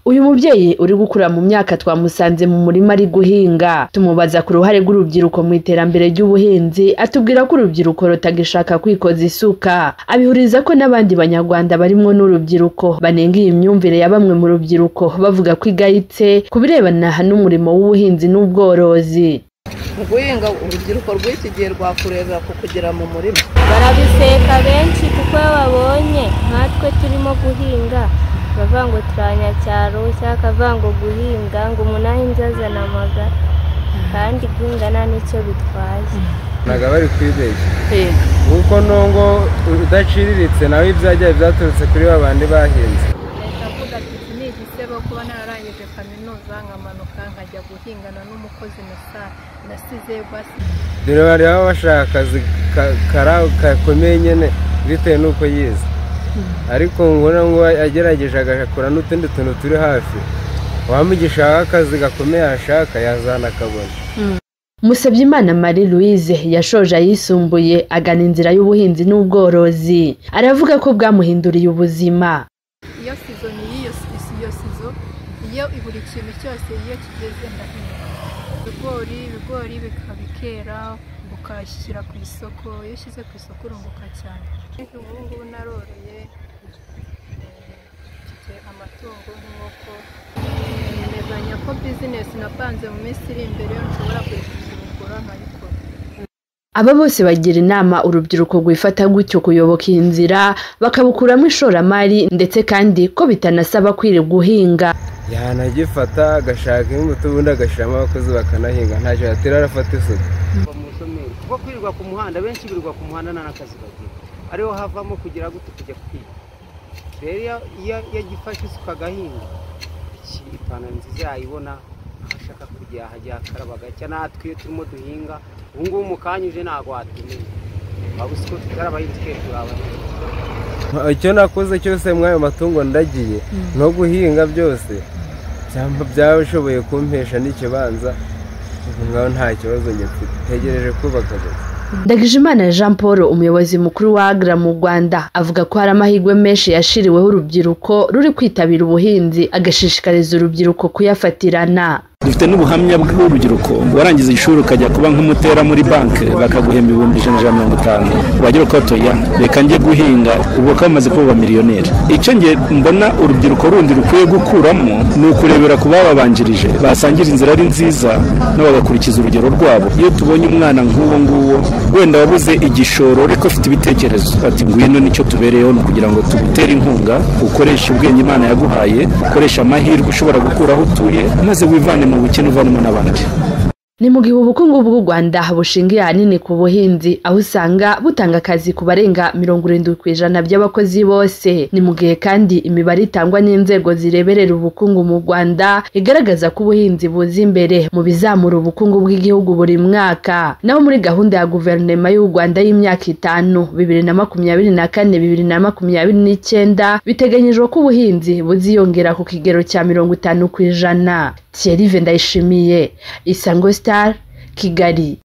Uyu mubyeyi uri gukura mu myaka twamusanze mu murima ari guhinga, tumubaza ku ruhare rw'urubyiruko mu iterambere ry'ubuhinzi, atubwira ko urubyiruko rutagishaka kwikoza isuka. Abihuriza ko n'abandi banyarwanda barimwo n'urubyiruko banenga iyi myumvire ya bamwe mu rubyiruko bavuga ko igayitse ku birebana n'umurimo w'ubuhinzi n'ubworozi. Mu guhinga urubyiruko rw'iki gihe rwakurebera ku kugera mu murima. Barabiseka benshi kuko iyo babonye nkatwe turimo guhinga bavuga ngo turanyacyaro, cyangwa bakavuga ngo guhinga ngo umuntu ahinze azana amagara, kandi guhinga nta n'icyo bitwaye. Ntabwo bari kwibeshya kuko nubwo udaciriritse nawe ibyajya byaturutse kuri ba bandi bahinze. Ndavuga ati iki ni igisebo kuba nararangije kaminuza nkamanuka nkajya guhingana n'umukozi nasize basi. Dore bari baba bashaka akazi gakomeye nyine bitewe n'uko yize, ariko ngo agerageje agakora n'utundi tuntu turi hafi, wamugisha akazi gakomeye ashaka yazana akabona. Musabyimana Marie Louise yashoje ayisumbuye agana inzira y'ubuhinzi n'ubworozi, aravuga ko bwamuhinduriye ubuzima. Iyo season y'iyo season, iyo buri kintu cyose iyo kigeze ndahinga ibigori bikabikera ukashyira ku isoko, iyo ushyize ku isoko urunguka cyane. Ubu ngubu naroroye, mfite amatungo nk'inkoko, nteganya ko bizinesi napanze mu minsi iri imbere nshobora kuyifungura nkayikora. Aba bose bagira inama urubyiruko rwifata gutyo kuyoboka iyi nzira bakabukuramo ishoramari, ndetse kandi ko bitanasaba kwirirwa uhinga. Yanagifata agashaka imbuto ubundi agashyiramo abakozi bakanahinga, ntacyo yatera arafata isuka. Kuko kwirirwa ku muhanda, benshi birirwa ku muhanda nta n'akazi bagira, ariho havamo kugira gute kujya kwiga. Rero iyo agifashe isuka agahinga, ipantaro nziza yayibona, aho ashaka kujya hajya akaraba gacya. Natwe iyo turimo duhinga ubu ngubu mu kanya uje ntabwo watumenya, waba uzi ko tutari abahinzi twe turi abahinzi. Icyo nakoze cyose muri ayo matungo ndagiye no guhinga byose byashoboye kumpesha n'ikibanza, ubu ngaho nta kibazo ngifite, ntegereje kubaka gusa. Ndagijimana Jean Paul, umuyobozi mukuru wa AGRA mu Rwanda, avuga ko hari amahirwe menshi yashiriweho urubyiruko ruri kwitabira ubuhinzi, agashishikariza urubyiruko kuyafatirana. Dufite n'ubuhamya bw'urubyiruko warangiza ishuri ukajya kuba nk'umutera muri banki bakaguhemba 150,000, wagira uko toya reka njye guhinga, ubu bakaba bamaze kuba miliyoneri. Icyo nge mbona urubyiruko rundi rukwiye gukuramo ni ukurebera ku bababanjirije basangira inzira ari nziza nabo bagakurikiza urugero rwabo. Iyo tubonye umwana nk'uwo nguwo wenda wabuze igishoro ariko afite ibitekerezo, ati ngwino nicyo tubereyeho, ni ukugira ngo tugutere inkunga, ukoreshe ubwenge Imana yaguhaye, ukoreshe amahirwe ushobora gukura aho utuye, maze wivane mu bukene uvanemo n'abandi. Ni mu gihe ubukungu bw'u Rwanda bushingiye ahanini ku buhinzi, aho usanga butanga akazi ku barenga 70% by'abakozi bose. Ni mu gihe kandi imibare itangwa n'inzego zireberera ubukungu mu Rwanda igaragaza ko ubuhinzi buza imbere mu bizamura ubukungu bw'igihugu buri mwaka. Naho muri gahunda ya guverinoma y'u Rwanda y'imyaka 5 2024-2029 biteganyijwe ko ubuhinzi buziyongera ku kigero cya 50%. Thierry Vendayishimiye, Isango Star, Kigali.